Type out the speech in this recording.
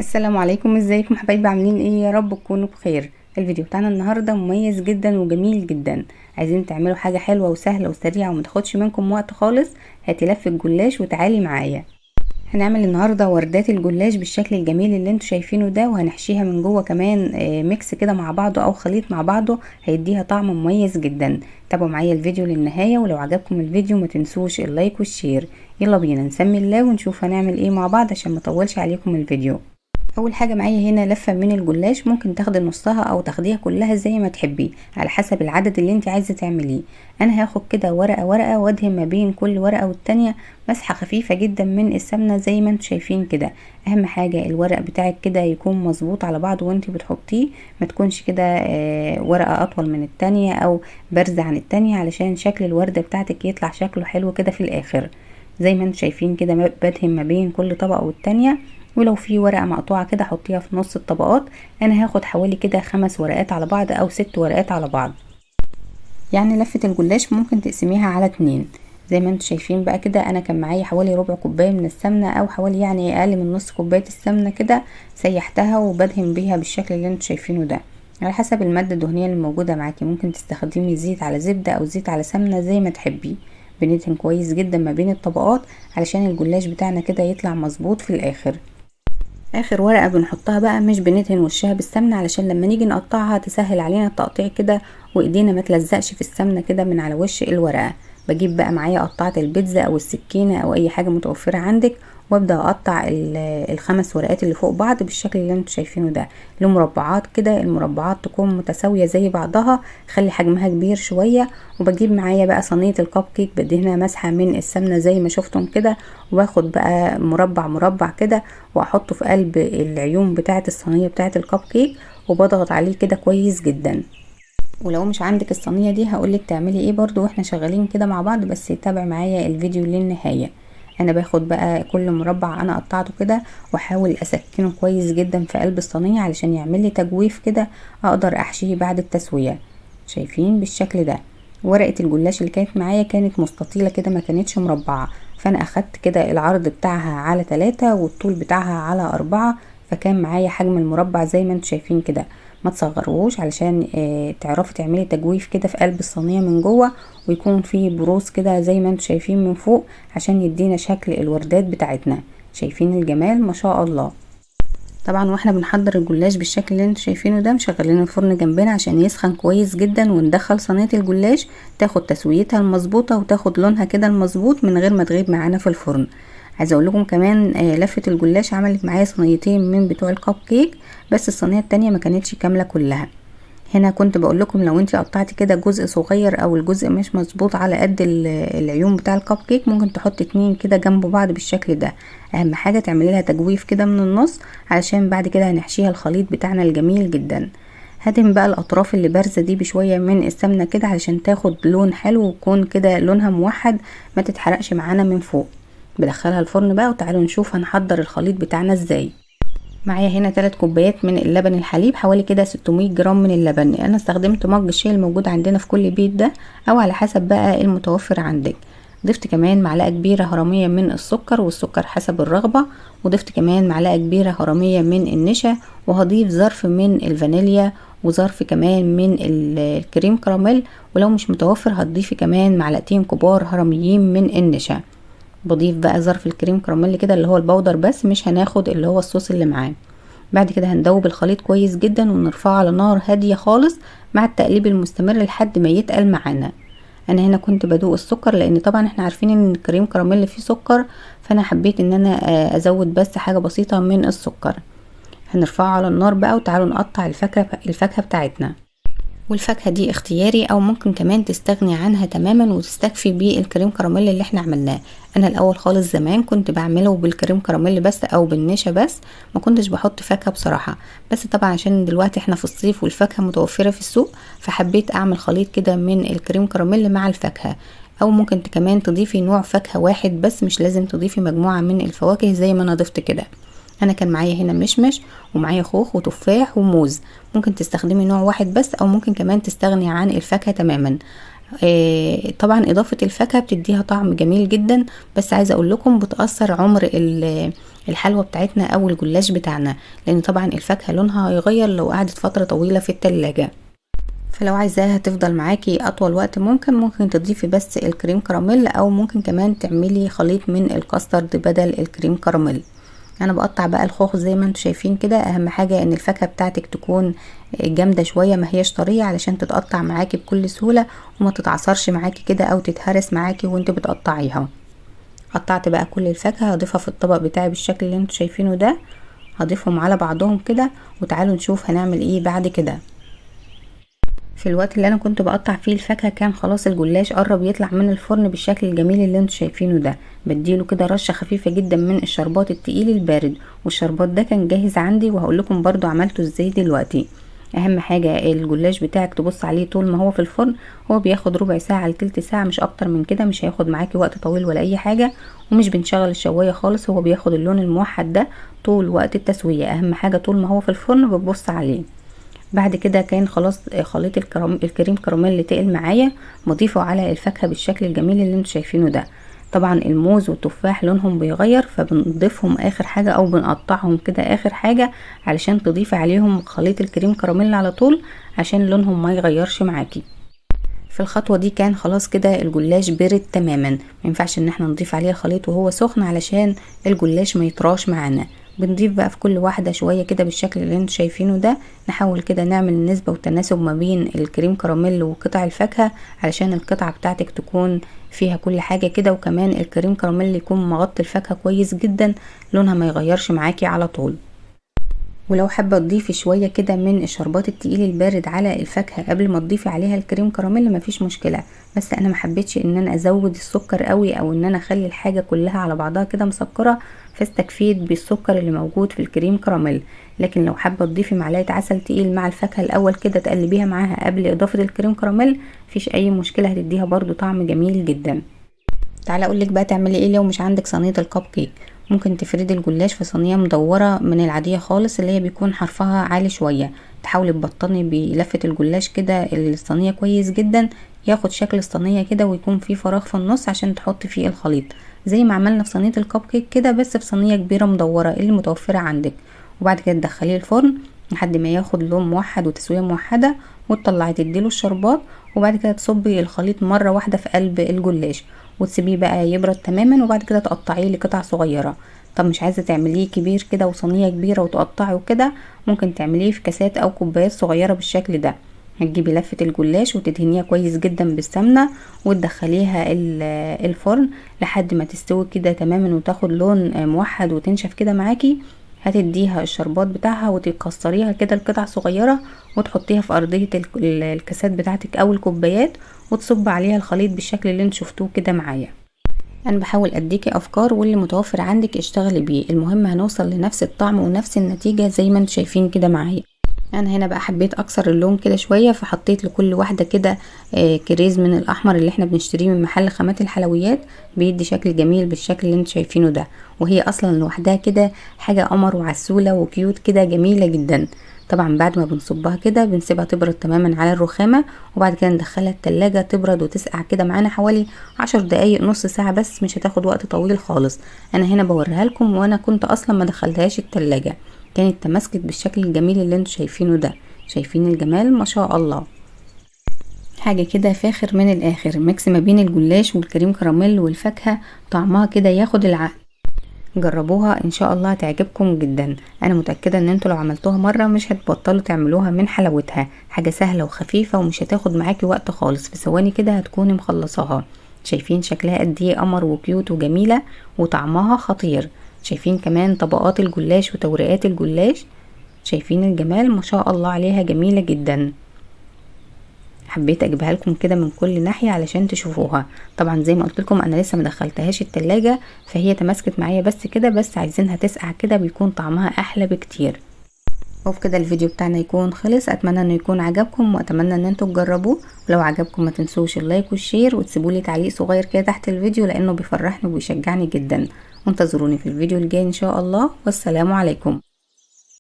السلام عليكم، ازيكم حبايبي؟ عاملين ايه؟ يا رب تكونوا بخير. الفيديو بتاعنا النهارده مميز جدا وجميل جدا. عايزين تعملوا حاجة حلوة وسهلة وسريعة وما تاخدش منكم وقت خالص. هاتي لفه الجلاش وتعالي معايا. هنعمل النهارده وردات الجلاش بالشكل الجميل اللي انتوا شايفينه ده، وهنحشيها من جوه كمان mix كده مع بعضه او خليط مع بعضه، هيديها طعم مميز جدا. تابعوا معايا الفيديو للنهاية، ولو عجبكم الفيديو ما تنسوش ال like وال share. يلا بينا نسمي الله ونشوف هنعمل ايه مع بعض عشان ما اطولش عليكم الفيديو. اول حاجة معايا هنا لفه من الجلاش، ممكن تاخدي نصها او تاخديها كلها زي ما تحبي على حسب العدد اللي انت عايزه تعمليه. انا هاخد كده ورقة ورقة وادهن ما بين كل ورقة والتانية مسحه خفيفة جدا من السمنة زي ما انتم شايفين كده. اهم حاجة الورق بتاعك كده يكون مظبوط على بعضه وانت بتحطيه، ما تكونش كده ورقة اطول من التانية او بارزة عن التانية، علشان شكل الورده بتاعتك يطلع شكله حلو كده في الاخر. زي ما انتم شايفين كده بدهن ما بين كل طبقه والتانية، ولو في ورقة مقطوعة كده حطيها في نص الطبقات. انا هاخد حوالي كده 5 ورقات على بعض او 6 ورقات على بعض، يعني لفه الجلاش ممكن تقسميها على 2. زي ما انتم شايفين بقى كده انا كان معايا حوالي ربع كوباية من السمنة، او حوالي يعني اقل من نص كوباية السمنة كده، سيحتها وبدهن بيها بالشكل اللي انتم شايفينه ده. على حسب المادة الدهنية اللي موجودة معاكي، ممكن تستخدمي زيت على زبدة او زيت على سمنه زي ما تحبي. بندهن كويس جدا ما بين الطبقات علشان الجلاش بتاعنا كده يطلع مظبوط في الاخر. اخر ورقة بنحطها بقى مش بندهن وشها بالسمنه، علشان لما نيجي نقطعها تسهل علينا التقطيع كده وايدينا ما تلزقش في السمنة كده من على وش الورقة. بجيب بقى معايا قطعه البيتزا او السكينة او اي حاجة متوفرة عندك، وابدا اقطع ال5 ورقات اللي فوق بعض بالشكل اللي انتم شايفينه ده، لمربعات كده. المربعات تكون متساوية زي بعضها، خلي حجمها كبير شوية. وبجيب معايا بقى صينية الكب كيك بدهنها مسحه من السمنة زي ما شفتم كده، واخد بقى مربع مربع كده واحطه في قلب العيون بتاعه الصينية بتاعه الكب كيك، وبضغط عليه كده كويس جدا. ولو مش عندك الصينية دي هقولك تعملي ايه برضو واحنا شغالين كده مع بعض، بس تابع معايا الفيديو للنهاية. انا باخد بقى كل مربع انا قطعته كده واحاول اسكنه كويس جدا في قلب الصينية علشان يعمل لي تجويف كده اقدر احشيه بعد التسوية. شايفين بالشكل ده؟ ورقة الجلاش اللي كانت معايا كانت مستطيله كده، ما كانتش مربعه، فانا اخدت كده العرض بتاعها على 3 والطول بتاعها على 4، فكان معايا حجم المربع زي ما انتم شايفين كده. ما تصغروهوش علشان تعرفي تعملي تجويف كده في قلب الصينية من جوه، ويكون فيه بروز كده زي ما انتم شايفين من فوق عشان يدينا شكل الوردات بتاعتنا. شايفين الجمال ما شاء الله؟ طبعا واحنا بنحضر الجلاش بالشكل اللي انتم شايفينه ده، مشغلين الفرن جنبنا عشان يسخن كويس جدا، وندخل صينية الجلاش تاخد تسويتها المظبوطه وتاخد لونها كده المظبوط من غير ما تغيب معانا في الفرن. عايزه اقول لكم كمان لفه الجلاش عملت معايا صينيتين من بتوع الكب كيك، بس الصينية التانية ما كانتش كاملة كلها. هنا كنت بقول لكم لو انتي قطعتي كده جزء صغير او الجزء مش مظبوط على قد العيون بتاع الكب كيك، ممكن تحطي 2 كده جنب بعض بالشكل ده. اهم حاجة تعملي لها تجويف كده من النص علشان بعد كده هنحشيها الخليط بتاعنا الجميل جدا. هدهن بقى الاطراف اللي بارزة دي بشوية من السمنة كده علشان تاخد لون حلو ويكون كده لونها موحد، ما تتحرقش معانا من فوق. بدخلها الفرن بقى، وتعالوا نشوف هنحضر الخليط بتاعنا ازاي. معايا هنا 3 كوبايات من اللبن الحليب، حوالي كده 600 جرام من اللبن. انا استخدمت مج الشاي الموجود عندنا في كل بيت ده، او على حسب بقى المتوفر عندك. ضفت كمان معلقه كبيرة هرميه من السكر، والسكر حسب الرغبة، وضفت كمان معلقه كبيرة هرميه من النشا، وهضيف ظرف من الفانيليا وظرف كمان من الكريم كراميل، ولو مش متوفر هتضيفي كمان معلقتين كبار هرميين من النشا. بضيف بقى ظرف الكريم كراميل كده اللي هو البودر بس، مش هناخد اللي هو الصوص اللي معاه. بعد كده هندوب الخليط كويس جدا ونرفعه على نار هادية خالص مع التقليب المستمر لحد ما يتقل معانا. انا هنا كنت بدوق السكر، لان طبعا احنا عارفين ان الكريم كراميل فيه سكر، فانا حبيت ان انا ازود بس حاجة بسيطة من السكر. هنرفعه على النار بقى، وتعالوا نقطع الفاكهة بتاعتنا. والفاكهه دي اختياري، او ممكن كمان تستغني عنها تماما وتستكفي بالكريم كراميل اللي احنا عملناه. انا الاول خالص زمان كنت بعمله بالكريم كراميل بس او بالنشا بس، ما كنتش بحط فاكهة بصراحة، بس طبعا عشان دلوقتي احنا في الصيف والفاكهه متوفرة في السوق، فحبيت اعمل خليط كده من الكريم كراميل مع الفاكهة. او ممكن كمان تضيفي نوع فاكهة واحد بس، مش لازم تضيفي مجموعة من الفواكه زي ما انا ضفت كده. انا كان معايا هنا مشمش ومعايا خوخ وتفاح وموز، ممكن تستخدمي نوع واحد بس، او ممكن كمان تستغني عن الفاكهة تماما. طبعا اضافه الفاكهة بتديها طعم جميل جدا، بس عايزه اقول لكم بتاثر عمر الحلوى بتاعتنا او الجلاش بتاعنا، لان طبعا الفاكهة لونها هيغير لو قعدت فترة طويلة في التلاجة. فلو عايزاها تفضل معاكي اطول وقت ممكن تضيفي بس الكريم كراميل، او ممكن كمان تعملي خليط من الكاسترد بدل الكريم كراميل. انا بقطع بقى الخوخ زي ما انتم شايفين كده. اهم حاجة ان الفاكهة بتاعتك تكون جامدة شوية، ما هيش طرية، علشان تتقطع معاكي بكل سهولة وما تتعصرش معاكي كده او تتهرس معاكي وانت بتقطعيها. قطعت بقى كل الفاكهة، هضيفها في الطبق بتاعي بالشكل اللي انتم شايفينه ده، هضيفهم على بعضهم كده. وتعالوا نشوف هنعمل ايه بعد كده. في الوقت اللي انا كنت بقطع فيه الفاكهة كان خلاص الجلاش قرب يطلع من الفرن بالشكل الجميل اللي انتم شايفينه ده. بديله كده رشه خفيفة جدا من الشربات التقيل البارد، والشربات ده كان جاهز عندي وهقول لكم برضو عملته ازاي دلوقتي. اهم حاجة الجلاش بتاعك تبص عليه طول ما هو في الفرن، هو بياخد ربع ساعة لتلت ساعة مش اكتر من كده، مش هياخد معاكي وقت طويل ولا اي حاجة، ومش بنشغل الشوايه خالص، هو بياخد اللون الموحد ده طول وقت التسوية. اهم حاجة طول ما هو في الفرن بتبص عليه. بعد كده كان خلاص خليط الكريم كراميل اللي تقل معايا بضيفه على الفاكهة بالشكل الجميل اللي انتم شايفينه ده. طبعا الموز والتفاح لونهم بيغير، فبنضيفهم اخر حاجة او بنقطعهم كده اخر حاجة علشان تضيفي عليهم خليط الكريم كراميل على طول عشان لونهم ما يغيرش معاكي. في الخطوة دي كان خلاص كده الجلاش برد تماما، ما ينفعش ان احنا نضيف عليه الخليط وهو سخن علشان الجلاش ما يطراش معانا. بنضيف بقى في كل واحدة شوية كده بالشكل اللي انتم شايفينه ده. نحاول كده نعمل النسبة والتناسب ما بين الكريم كراميل وقطع الفاكهة علشان القطعة بتاعتك تكون فيها كل حاجة كده، وكمان الكريم كراميل يكون مغطي الفاكهة كويس جدا، لونها ما يغيرش معاكي على طول. ولو حابة تضيفي شوية كده من الشربات التقيل البارد على الفاكهة قبل ما تضيفي عليها الكريم كراميل مفيش مشكلة، بس انا ما حبيتش ان انا ازود السكر قوي او ان انا اخلي الحاجة كلها على بعضها كده مسكره، فاستكفيت بالسكر اللي موجود في الكريم كراميل. لكن لو حابة تضيفي معلقه عسل تقيل مع الفاكهة الاول كده تقلبيها معاها قبل اضافه الكريم كراميل مفيش اي مشكلة، هتديها برضو طعم جميل جدا. تعالى اقولك بقى تعملي ايه لو مش عندك صينية الكب كيك. ممكن تفردي الجلاش في صينية مدورة من العادية خالص اللي هي بيكون حرفها عالي شوية، تحاولي تبطني بلفه الجلاش كده الصينية كويس جدا، ياخد شكل الصينية كده ويكون فيه فراغ في النص عشان تحطي فيه الخليط زي ما عملنا في صينية الكب كيك كده، بس في صينية كبيرة مدورة اللي متوفرة عندك. وبعد كده تدخليه الفرن لحد ما ياخد لون موحد وتسويه موحدة، وتطلعي تديله الشربات، وبعد كده تصبي الخليط مرة واحدة في قلب الجلاش وتسيبيه بقى يبرد تماما، وبعد كده تقطعيه لقطع صغيرة. طب مش عايزه تعمليه كبير كده وصينيه كبيرة وتقطعي وكده، ممكن تعمليه في كاسات او كوبايات صغيرة بالشكل ده. هتجيبي لفه الجلاش وتدهنيها كويس جدا بالسمنه وتدخليها الفرن لحد ما تستوي كده تماما وتاخد لون موحد وتنشف كده معاكي. هتديها الشربات بتاعها وتكسريها كده لقطع صغيرة وتحطيها في ارضية الكاسات بتاعتك او الكوبايات، وتصب عليها الخليط بالشكل اللي انتوا شفتوه كده معايا. انا بحاول اديكي افكار واللي متوفر عندك اشتغلي بيه، المهم هنوصل لنفس الطعم ونفس النتيجة زي ما انتوا شايفين كده معايا. انا هنا بقى حبيت اكسر اللون كده شوية، فحطيت لكل واحدة كده كريز من الاحمر اللي احنا بنشتريه من محل خامات الحلويات، بيدي شكل جميل بالشكل اللي انتوا شايفينه ده، وهي اصلا لوحدها كده حاجة قمر وعسوله وكيوت كده جميلة جدا. طبعا بعد ما بنصبها كده بنسيبها تبرد تماما على الرخامه، وبعد كده ندخلها التلاجة تبرد وتسقع كده معانا حوالي 10 دقايق نص ساعة بس، مش هتاخد وقت طويل خالص. انا هنا بوريها لكم وانا كنت اصلا ما دخلتهاش التلاجة، كانت تماسكت بالشكل الجميل اللي انتوا شايفينه ده. شايفين الجمال ما شاء الله، حاجة كده فاخر من الاخر، mix ما بين الجلاش والكريم كراميل والفاكهه، طعمها كده ياخد العقل. جربوها ان شاء الله هتعجبكم جدا، انا متاكدة ان انتوا لو عملتوها مرة مش هتبطلوا تعملوها من حلاوتها. حاجة سهلة وخفيفة ومش هتاخد معاكي وقت خالص، في ثواني كده هتكوني مخلصاها. شايفين شكلها قد ايه قمر وكيوت وجميلة وطعمها خطير. شايفين كمان طبقات الجلاش وتوريقات الجلاش، شايفين الجمال ما شاء الله عليها جميلة جدا. حبيت اجيبها لكم كده من كل ناحية علشان تشوفوها. طبعا زي ما قلت لكم انا لسه ما دخلتهاش التلاجة فهي تماسكت معايا بس كده، بس عايزينها تسقع كده بيكون طعمها احلى بكتير. وبكده الفيديو بتاعنا يكون خلص، اتمنى انه يكون عجبكم واتمنى ان انتوا تجربوه. ولو عجبكم ما تنسوش ال like وال share وتسيبوا لي تعليق صغير كده تحت الفيديو لانه بيفرحني وبيشجعني جدا. وانتظروني في الفيديو الجاي ان شاء الله، والسلام عليكم.